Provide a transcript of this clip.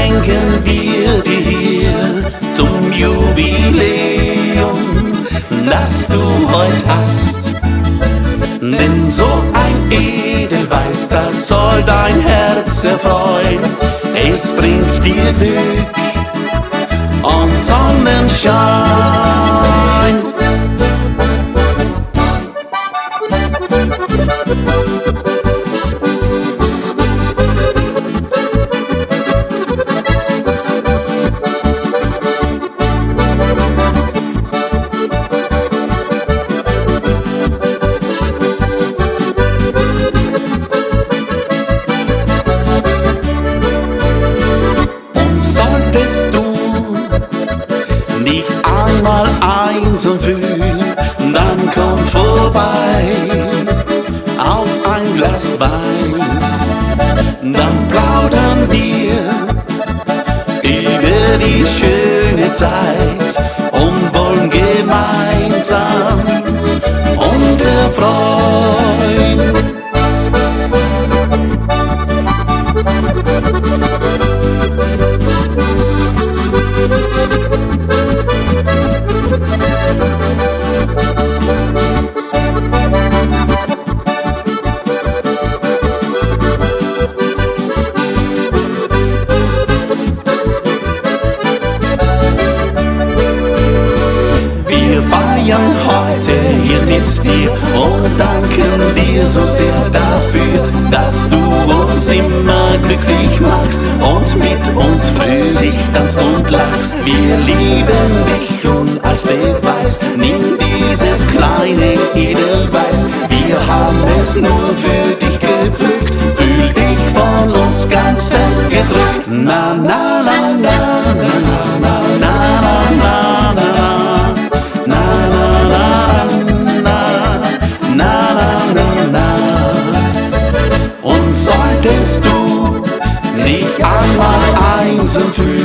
Schenken wir dir hier zum Jubiläum, das du heut hast. Denn so ein Edelweiß, das soll dein Herz erfreuen. Es bringt dir Glück und Sonnenschein. Und solltest du dich einmal einsam fühlen, dann komm vorbei auf ein Glas Wein. Dann plaudern wir über die schöne Zeit und wollen gemeinsam uns erfreuen. Wir feiern heute hier mit dir und danken dir so sehr dafür, dass du uns immer glücklich machst und mit uns fröhlich tanzt und lachst. Wir lieben dich und als Beweis nimm dieses kleine Edelweiß. Wir haben es nur für dich gepflückt, fühl dich von uns ganz fest gedrückt. Na, na, na, na, na, na, na, na, na, na, na. Na, na, na, na, na, na, na, na. Und solltest du dich einmal einsam fühlen,